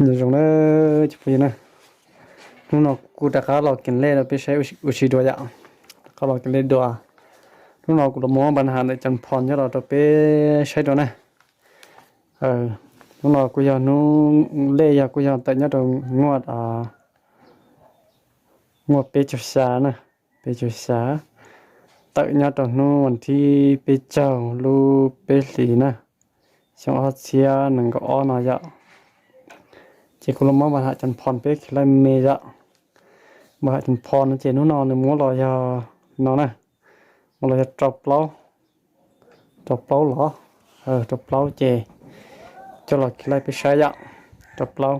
Nyob zoo na, cov phooj ywg na, hnub no kuv rov qab los kev lej rau peb saib ua si dua yom. Rov qab los kev lej dua. Hnub no kuv los muab npa has ntawm cas phos nyob los rau peb saib dua na. Hnub no kuj yog hnub lej, yog kuj yog tawm nyob rau muaj, muaj peb caug xya na, peb caug xya, tawm nyob rau hnub vas thib peb caug lub peb hlis na, xyoo ob txhiab nees nkaum ob no yom. Ces kuv los muab npa has cas phos peb kev lej me yom. Npa has cas phos no ces hnub no nws muab los yog no na, muab los yog rau plaub, rau plaub los, rau plaub ces coj los kev lej peb saib yom. Rau plaub,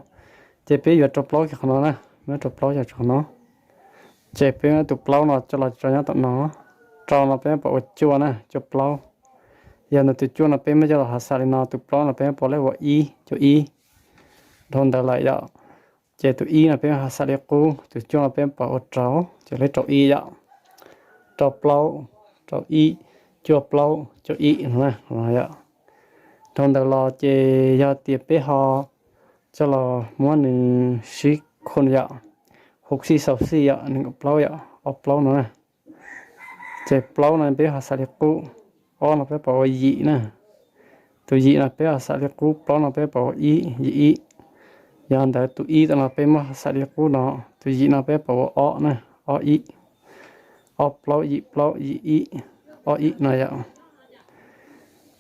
ces peb yuav rau plaub kiag qhov no na, muab rau plaub yog qhov no. Ces peb muab tus plaub no coj los rau nyob tom no. Rau no peb pom ua cuaj na, cuaj plaub. Yog ntawm tus cuaj no peb muab coj los hav xam li no, tus plaub no peb pom lej ua ib, cuaj ib. Dhau ntawd lawm yom, ces tus ib no peb hav xam li qub, tus cuaj no peb pom ua rau, ces lej rau ib yom. Rau plaub, rau ib, cuaj plaub, cuaj ib no. Dhau ntawd los ces yog tias peb ho coj los muab nws sib khun yom, huv xij xaus xij yom, nees nkaum plaub yom, ob plaub no na. Ces plaub no peb hav xam li qub, ob no peb pom ua yim na. Tus yim no peb hav xam li qub, plaub no peb pom ua ib, yim ib. Yog ntawd tus ib no peb muab hav xam li qub no, tus yim no peb pom ua ob na, ob ib, ob plaub yim plaub yim ib, ob ib no yom.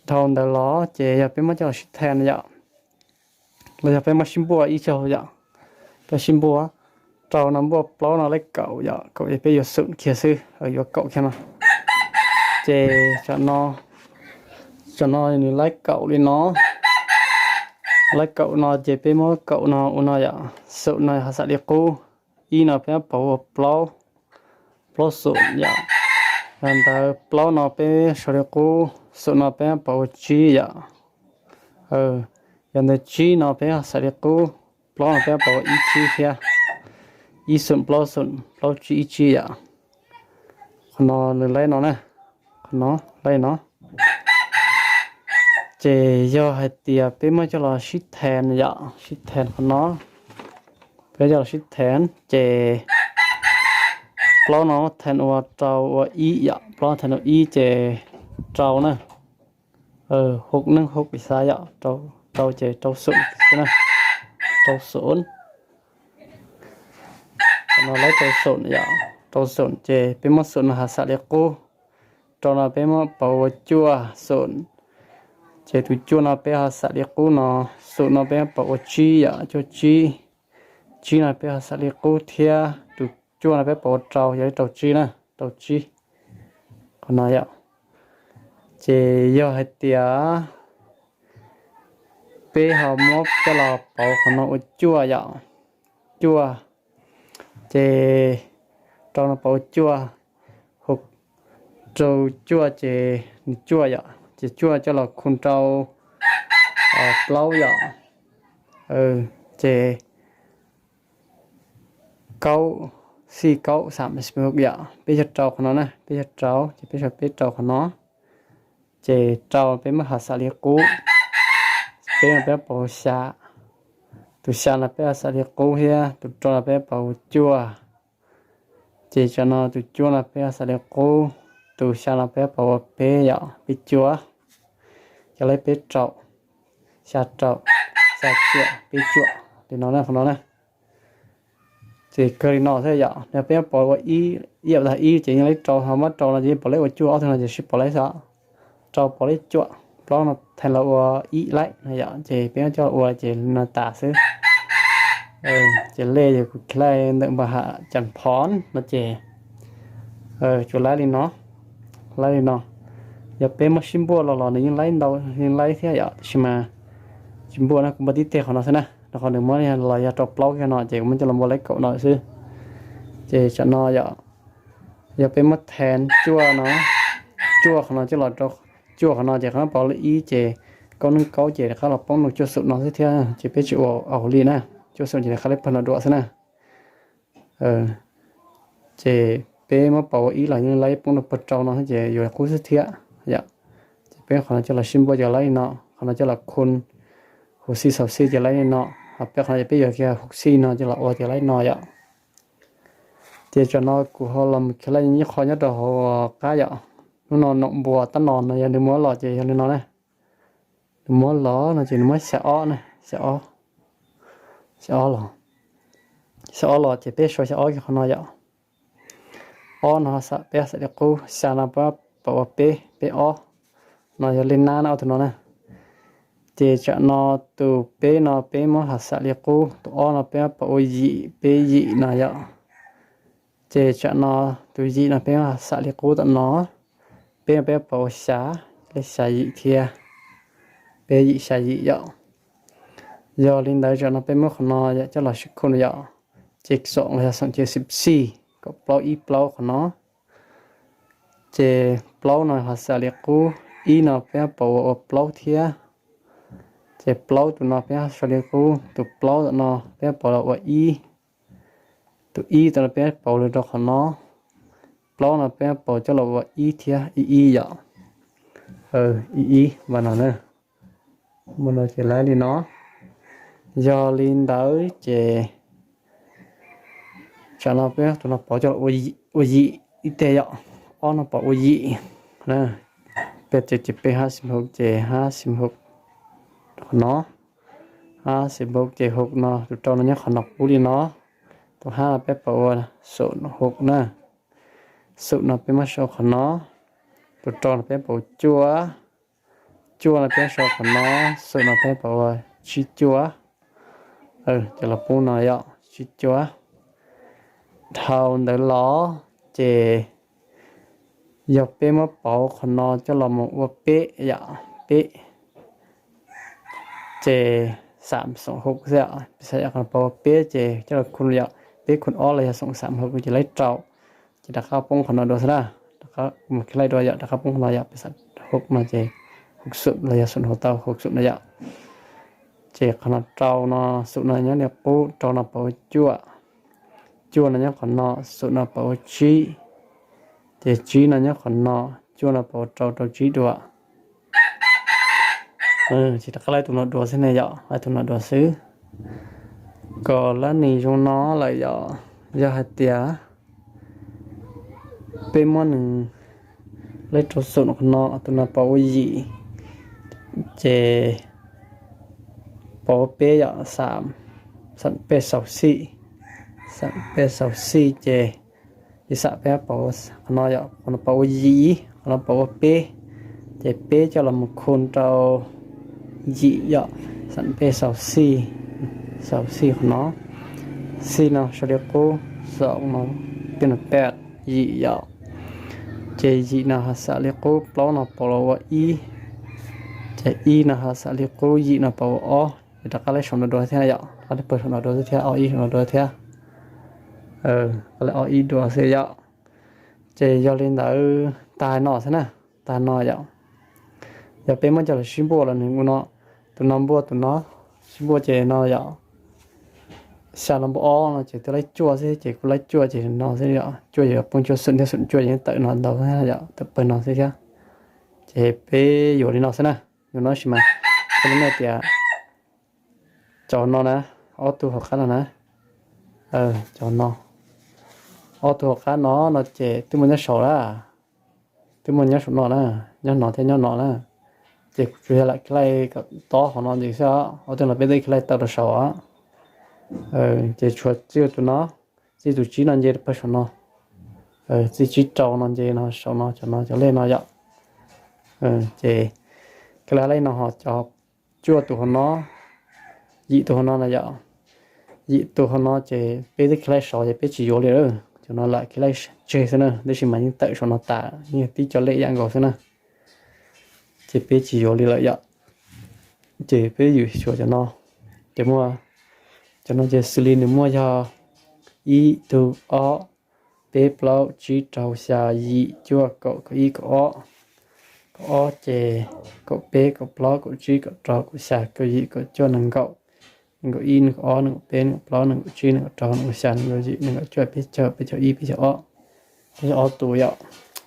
Dhau ntawd los ces yog peb muab coj los sib then yom, los yog peb muab sib npuaj ib zaug yom. Peb sib npuaj, rau no npuaj plaub no lej kaum yom, kaum ces peb yuav xum kiag xwb, yuav kaum kiag no. Ces tam no nws lej kaum li no, lej kaum no ces peb muab kaum no ua no yom, xum no hav xam li qub, ib no peb pom ua plaub, plaub xum yom. Yog ntawd plaub no peb sau li qub, xum no peb pom ua tsib yom. Yog ntawd tsib no peb hav xam li qub, plaub no peb pom ua ib tsib thiab, ib xum plaub xum plaub tsib ib tsib yom. Qhov no nws lej no na, qhov no lej no. Ces yog hais tias peb muab coj los sib then yom, sib then qhov no, peb coj los sib then ces plaub no then ua rau ua ib yom, plaub then ua ib ces rau na, huv neej huv pis xav yom, rau ces rau xum xwb na, rau xum. Qhov no lej rau xum yom, rau xum ces peb muab xum no hav xam li qub, rau no peb muab pom ua cuaj xum, ces tus cuaj no peb hav xam li qub no, xum no peb pom ua tsib yom, cuaj tsib. Tsib no peb hav xam li qub thiab, tus cuaj no peb pom ua rau, yog li rau tsib na, rau tsib. Qhov no yom. Ces yog hais tias peb ho muab coj los pauv qhov no ua cuaj yom, cuaj, ces rau no pauv ua cuaj, rau cuaj ces nws cuaj yom, ces cuaj coj los khu rau plaub yom, ces kaub, xij kaub xam yom, peb yog rau qhov no na, peb yog rau ces peb sau peb rau qhov no, ces rau peb muab hav xam li qub, peb no peb pauv xya, tus xya no peb hav xam li qub thiab, tus rau no peb pauv cuaj, ces tsam no tus cuaj no peb hav xam li qub, tus xya no peb pauv ua peb yom, peb cuaj, ces lej peb rau, xya rau, xya cuaj, peb cuaj, li no na, qhov no na. Ces kawg li no xwb yom, yog peb pauv ua ib, ib yam tag ib ces yeej lej rau, ho muab rau no ces yeej pauv lej ua cuaj, ob tug no ces sib pauv lej xwb. Rau pauv lej cuaj, plaub no then los ua ib lej no yom, ces peb coj ua ces no tas xwb. Ces lej yog kuv kis lej ntawm npa has cas phos no ces tsuas laib li no, laib li no. Yog peb muab sib npuaj los los nws yeej laib ntau, yeej laib thiab yom, tab sis mas tsis npuaj na, kuv npuaj tib teg qhov no xwb na, rau qhov nws muab los yog rau plaub kiag no ces kuv muab coj los npuaj laib kaum no xwb. Ces tsam no yom, yog peb muab then cuaj no, cuaj qhov no coj los rau, cuaj qhov no ces qhov no pauv lej ib ces kaub neej kaub ces rov qab los poob rau cuaj xum no xwb thiab, ces peb tsis ua au li na, cuaj xum ces rov qab lej pawg no dua xwb na. Ces peb muab pauv ua ib los yeej laib poob rau pawg rau no xwb ces yuav qub xwb thiab yom. Ces peb qhov no coj los sib npuaj ces laib li no, qhov no coj los khu huv xij xaus xij ces laib li no. Peb qhov no ces peb yuav kiag hauv xij no ces los ua tias laib no yom. Ces tsam no kuv ho los mus kiag laij ib qho nyob rau hauv qab yom. Hnub no noom npua tab no no yog nws muab los ces yog li no na. Nws muab los no ces nws muab xya ob na, xya ob, xya ob los, xya ob los ces peb sau xya ob kiag qhov no yom. Ob no peb xam li qub, xya no peb pom ua peb, peb ob no yog li nab na, ob tug no na. Ces tsam no tus peb no peb muab xam li qub, tus ob no peb pom ua yim, peb yim no yom. Ces tsam no tus yim no peb xam li qub tom no, peb no peb pom ua xya, li xya yim thiab, peb yim xya yim yom. Yog li ntawd tsam no peb muab qhov no yom coj los sib khum no yom, ces xoom los yog xoom ces xib xij kaum plaub ib plaub qhov no. Ces plaub no ho xam li qub, ib no peb pom ua ua plaub thiab. Ces plaub tus no peb sau li qub, tus plaub tom no peb pom los ua ib, tus ib tom no peb pom los rau qhov no, plaub no peb pom coj los ua ib thiab, ib ib yom. Ib ib vas no na, mus no ces laib li no. Yog li ntawd ces tsam no peb tus no pom coj los ua yim ib teg yom, ob no pom ua yim. Peb ces peb hab xib hauv ces hab xib hauv qhov no, hab xib hauv ces hauv no, tus rau no nyob qhov no qub li no. Tus hab no peb pom ua xoom hauv na, xoom no peb muab sau qhov no. Tus rau no peb pom ua cuaj, cuaj no peb sau qhov no, xoom no peb pom ua tsib cuaj. Ces los pub no yom, tsib cuaj. Dhau ntawd los ces yog peb muab pauv qhov no coj los mus ua peb yom, peb, ces xam xoom hauv xwb, peb xam yom, qhov no pauv ua peb ces coj los khum yom, peb khum ob los yog xoom xam hauv ces laib rau. Ces rov qab poob qhov no dua xwb na, rov qab mus kiag laij dua yom, rov qab poob qhov no yom, peb xam hauv no ces hauv xoom los yog xoom hauv tau hauv xoom no yom. Ces qhov no rau no, xoom no nyob li qub, rau no pauv ua cuaj, cuaj no nyob qhov no, xoom no pauv ua tsib, ces tsib no nyob qhov no, cuaj no pauv ua rau, rau tsib dua. Ces rov qab laij tus no dua xwb ne yom, laij tus no dua xwb. Kom lab nws zoo no lawm yom, yog hais tias peb muab nws laij rau xoom qhov no, tus no pauv ua yim, ces pauv ua peb yom, xam peb xaus xij, xam peb xaus xij ces yog xam peb pauv qhov no yom, qhov no pauv ua yim, qhov no pauv ua peb, ces peb coj los mus khum rau yim yom, xam peb xaus xij, xaus xij qhov no, xij no sau li qub, xoom no peb no peb yim yom. Ces yim no ho xam li qub, plaub no pauv los ua ib, ces ib no ho xam li qub, yim no pauv ua ob, ces rov qab laij saum no dua thiab yom, rov qab pawg saum no dua thiab, ob ib saum no dua thiab. Qab laij ob ib dua xwb yom. Ces yog li ntawd tag no xwb na, tag no yom. Yog peb muab coj los sib npuaj los nws ua no, tus no npuaj tus no, sib npuaj ces no yom. Xya no npuaj ob no ces twb laib cuaj xwb, ces kuj laib cuaj ces no xwb yom, cuaj ces poob cuaj xoom thiab, xoom cuaj ces tawm no ntau yom, tawm pawg no xwb thiab. Ces peb yuav li no xwb na, yuav no sis mas, nej tias cov no na, ob tug hauv qab no na, cov no, ob tug hauv qab no no ces twb muaj nyob saum lawm, twb muaj nyob saum no na, nyob no thiab nyob no na. Ces kuv tsuas yog lam kiag laij kom tob qhov no ntxiv xwb os, ob tug no peb twb kiag laij tau rau saud os. Ces tshuav txij tus no, txij tus tsib no nce pawg saum no, txij tsib rau no nce no saum no, cov no cov lej no yom. Ces kiag laij no ho cov cuaj tus hauv no, yim tus hauv no na yom. Yim tus hauv no ces peb twb kiag laij saud ces peb tsis yuav li lawm, cov no lam kiag laij tseg xwb na, tab sis mas yeej tawm saum no tas, yeej tib co lej ib yam nkaus xwb na. Ces peb tsis yuav li lawm yom. Ces peb yuav xyuas cov no, ces muaj, cov no ces xws li nws muaj yog ib tug ob, peb plaub tsib rau xya yim cuaj kaum kaum ib kaum ob, kaum ob ces kaum peb kaum plaub kaum tsib kaum rau kaum xya kaum yim kaum cuaj nees nkaum, nees nkaum ib nees nkaum ob nees nkaum peb nees nkaum plaub nees nkaum tsib nees nkaum rau nees nkaum xya nees nkaum yim nees nkaum cuaj peb caug peb caug ib peb caug ob, peb caug ob tus yom.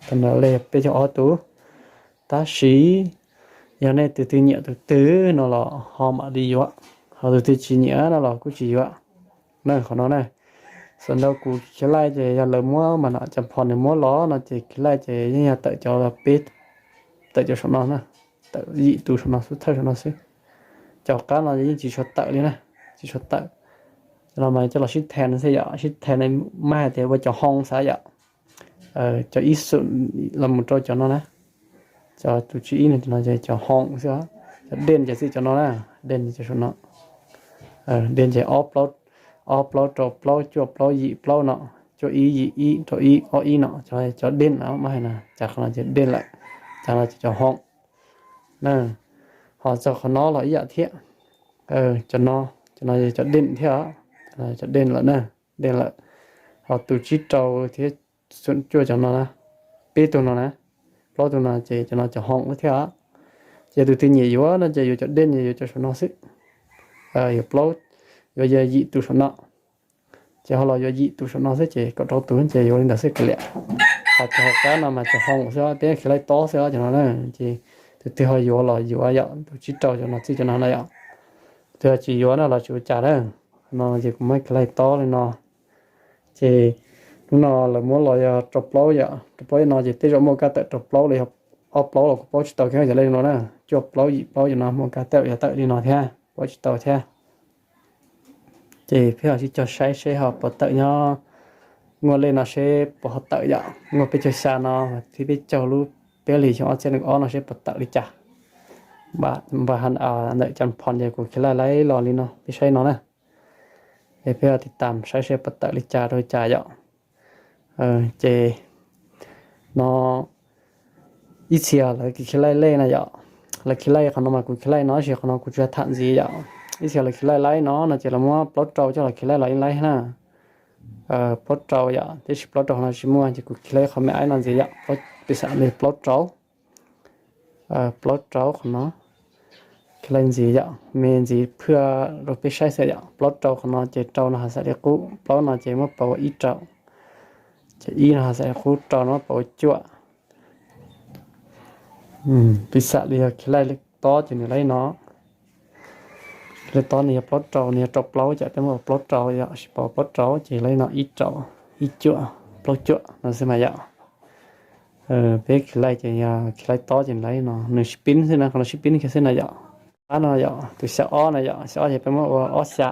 Tau ntawd li peb caug ob tus. Tab sis yog nej tus twg nyiam tus twg no los ho mam li yuav, Ho tus twg tsis nyiam no los kuj tsis yuav na. Qhov no na, xav nrau kuv khiv laij ces yog lawv muab mas no, cov phom nws muab los no ces khiv laij ces yeej yog tawm cov peb, tawm cov saum no na, tawm yim tus saum no xub thawj saum no xwb. Cov qab no yeej tsis tshua tawm li na, tsis tshua tawm. Cov no mas coj los sib thais no xwb yom, sib thais no mas hais tias ua cov hoo xav yom. Cov ib xum los mus rau cov no na, cov tus tsib ib no, cov no ces cov hoo xwb. Cov dej ces xwb cov no na, dej ces cov saum no. Dej ces ob plaub rau plaub, cuaj plaub yim plaub no, cuaj ib yim ib rau ib ob ib no, cov dej no mas hais no, cas qhov no ces dej lawm, cas no ces cov hoo na. Ho txog qhov no los ib yam thiab, cov no, cov no cov dej thiab, cov dej lawm na, dej lawm. Ho tus tsib rau thiab cuaj cov no na, peb tug no na, plaub tug no ces cov no cov hoo thiab. Ces tus twg nyiam yuav no ces yuav cov dej, yuav cov saum no xwb. Yuav plaub, yuav yim tus saum no, ces ho los yuav yim tus saum no xwb ces kaum rau tus ces yuav li ntawd xwb kav liam. Hos cov hauv qab no mas cov hoo xwb, peb khiv laij tob xwb cov no na. Ces tus twg ho yuav los yuav yom, tus tsib rau cov no txij cov no na yom. Tus twg ho tsis yuav no los tsis ua cas na. No ces kuv muab khiv laij tob li no. Ces hnub no lawv muab los yog rau plaub yom, rau plaub no ces tej zaum muaj kab tawm rau plaub los yog ob plaub los kuv paub tsis tau, kiag yog li no na, cuaj plaub yim plaub cov no muaj kab tawm yog tawm li no thiab, paub tsis tau thiab. Ces peb ho sib cog saib seb ho puas tawm nyob, muaj lej no seb puas ho tawm yom. Muaj peb caug xya no, thiab peb caug lub peb hlis xyoo ob txhiab nees ob no seb puas tawm li cas. Npam ntawm cov phom ces kuv khiv laij laib los li no peb saib no na. Es peb ho tiv tam saib seb puas tawm li cas rau li cas yom. Ces no ib txhia lawv khiv laij lej na yom, lawv khiv laij qhov no mas kuv khiv laij no tab sis qhov no kuv tsuas tham ntxiv yom. Ib txhia lawv khiv laij laib no no ces lawv muab plaub rau coj los khiv laij los ib laib na. Plaub rau yom, tiam sis plaub rau qhov no tsis muaj ces kuv khiv laij qhov me aib no ntxiv yom, piv xam li plaub rau, plaub rau qhov no khiv laij ntxiv yom, me ntxiv phwj rau peb saib xwb yom. Plaub rau qhov no ces rau no ho xav li qub, plaub no ces muab pauv ua ib rau, ces ib no ho xav li qub, rau no muab pauv ua cuaj. Piv xam li yog khiv laij tob ces nws laib no, khiv laij tob nws yog plaub rau, nws yog rau plaub ces peb muab ua plaub rau yom, sis pauv ua plaub rau ces laib no ib rau, ib cuaj, plaub cuaj no xwb mas yom. Peb khiv laij ces yog khiv laij tob ces nws laib no, nws sib pib xwb na, qhov no sib pib kiag xwb na yom. Qab no yom, tus xya ob na yom, xya ob ces peb muab ua ob xya,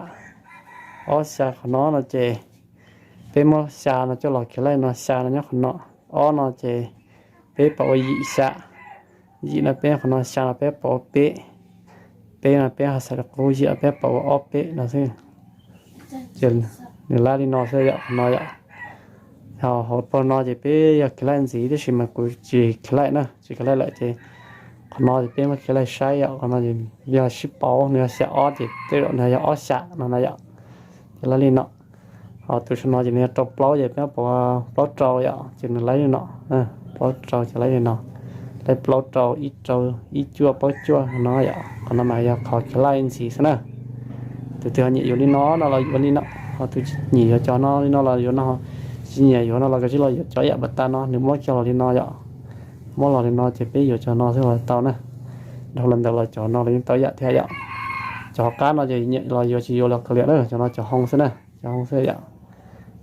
ob xya qhov no no ces peb muab xya no coj los khiv laij no, xya no nyob qhov no, ob no ces peb pauv ua yim xya, yim no peb qhov no, xya no peb pauv ua peb, peb no peb ho xav li qub, yim no peb pauv ua ob peb no xwb. Ces nws laib li no xwb yom, qhov no yom. Ho hauv paus no ces peb yog khiv laij ntxiv tab sis mas kuv tsis khiv laij na, tsis khiv laij lawm ces qhov no ces peb muab khiv laij saib yom, qhov no yog sib pauv, nws yog xya ob ces tej zaum nws yog ob xya no na yom. Ces laib li no. Ho tus saum no ces nws yog rau plaub ces peb muab pauv ua plaub rau yom, ces nws laib li no, plaub rau ces laib li no, laib plaub rau, ib rau, ib cuaj, plaub cuaj no yom. Qhov no mas yog qhov khiv laij ntxiv xwb na. Tus twg ho nyiam yuav li no no los yuav li no, ho tus tsis nyiam yuav cov no li no los yuav no, tsis nyiam yuav no los koj tsis los yuav cov yam npam tas no, nws muab coj los li no yom. Muab los li no ces peb yuav cov no xwb los tau na. Dhau los ntawd los cov no los yeej tau yam thiab yom. Cov hauv qab no ces nyiam los yuav tsis yuav los kav liam na, cov no cov hoo xwb na, cov hoo xwb yom.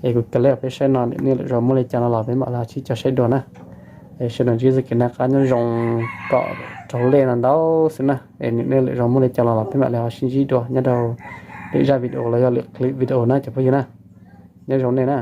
Es kuv kav liam peb saib no, niam nej lwm zaus muaj li cas no los peb mam li sib cog saib dua na. Es sawv daws ntsib txoj kev noj qab nyob zoo, kom raug lej no ntau xwb na. Es niam nej lwm zaus muaj li cas no los peb mam li ho sib ntsib dua nyob rau lwm zaj video los yog lwm clip video na cov phooj ywg na. Nyob zoo nej na.